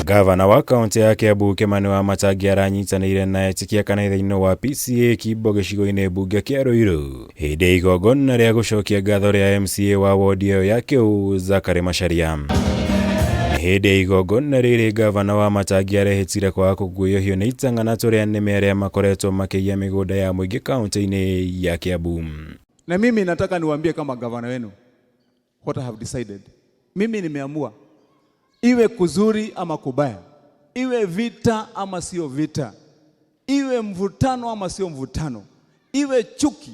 Gavana wa kaunti ya Kiambu Kimani Wamatangi aranyitanĩire na etĩkia kanitha-inĩ wa PCEA Kimbo gĩcigo-inĩ mbunge kĩa Ruiru hĩndĩ ya igongona rĩa gũcokia ngatho rĩa MCA wa wodi ĩyo ya Kĩu Zachary Macharia. Hĩndĩ ya igongona rĩrĩ gavana Wamatangi arehĩtire kwaga kũguoyohio nĩ itang'ana tũrĩa nĩme arĩa makoretwo makĩiya mĩgũnda ya mũingĩ kaunti-inĩ ya Kiambu. Na mimi nataka niwaambie kama gavana wenu what I have decided. Mimi nimeamua iwe kuzuri ama kubaya, iwe vita ama sio vita, iwe mvutano ama sio mvutano, iwe chuki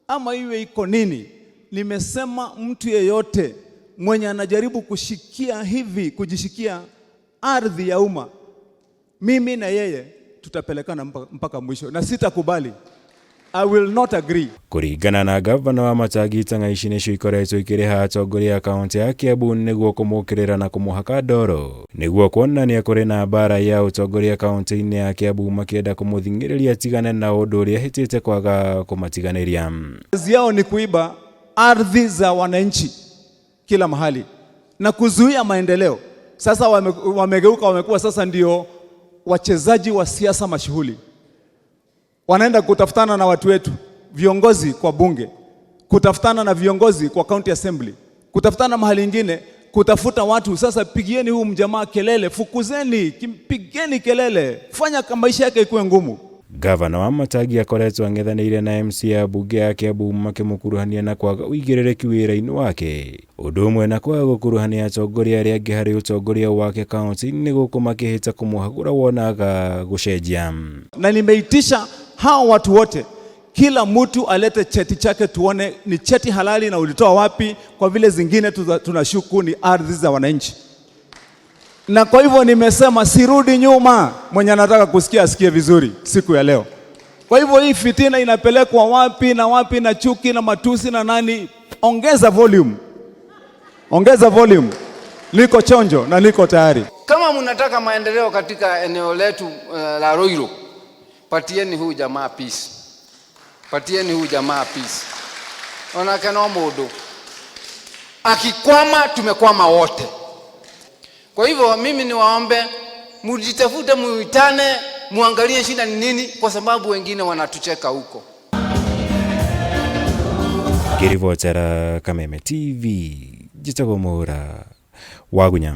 ama iwe iko nini, nimesema mtu yeyote mwenye anajaribu kushikia hivi, kujishikia ardhi ya umma, mimi na yeye tutapelekana mpaka mwisho, na sitakubali. I will not agree. Kũringana na gavana Wamatangi, itang'a ici nĩcio ikoretwo ikĩrĩha atongoria a kaunti ya Kiambu nĩguo kũmũkĩrĩra na kũmũhaka ndoro nĩguo kuonania kũrĩ na mbara ya ũtongoria kaunti-inĩ ya Kiambu, makĩenda kũmũthing'ĩrĩria atigane na ũndũ ũrĩa ahĩtĩte kwaga kũmatiganĩria. Kazi yao ni kuiba ardhi za wananchi kila mahali na kuzuia maendeleo. Sasa wamegeuka, wamekuwa sasa ndio wachezaji wa siasa mashuhuri. Wanaenda kutafutana na watu wetu, viongozi kwa bunge, kutafutana na viongozi kwa county assembly, kutafutana mahali ingine, kutafuta watu. Sasa pigieni huu mjamaa kelele, fukuzeni, pigeni kelele, fanya maisha yake ikuwe ngumu. Gavana Wamatangi akoretwo ang'ethanĩire na MCA mbunge ya Kiambu makĩmũkuruhania na kwaga ũigĩrĩrĩki wĩra-inĩ wake, ũndũ ũmwe na kwaga gũkuruhania atongoria arĩa angĩ harĩ ũtongoria wake kaunti-inĩ gũkũ makĩhĩta kũmũhagũra wonaga gũcenjia. Na nimeitisha hawa watu wote, kila mtu alete cheti chake tuone ni cheti halali na ulitoa wapi, kwa vile zingine tunashuku ni ardhi za wananchi. Na kwa hivyo nimesema sirudi nyuma. Mwenye anataka kusikia asikie vizuri siku ya leo. Kwa hivyo hii fitina inapelekwa wapi na wapi na chuki na matusi na nani? Ongeza volume, ongeza volume. Niko chonjo na niko tayari. Kama mnataka maendeleo katika eneo letu la Ruiru, patieni huyu jamaa peace. Patieni huyu jamaa peace. Onake no mundu akikwama, tumekwama wote. Kwa hivyo mimi niwaombe mujitafute, muitane, muangalie shida ni nini, kwa sababu wengine wanatucheka huko. Ngĩribotera Kameme TV, njĩtagwo Mũra Wagunya.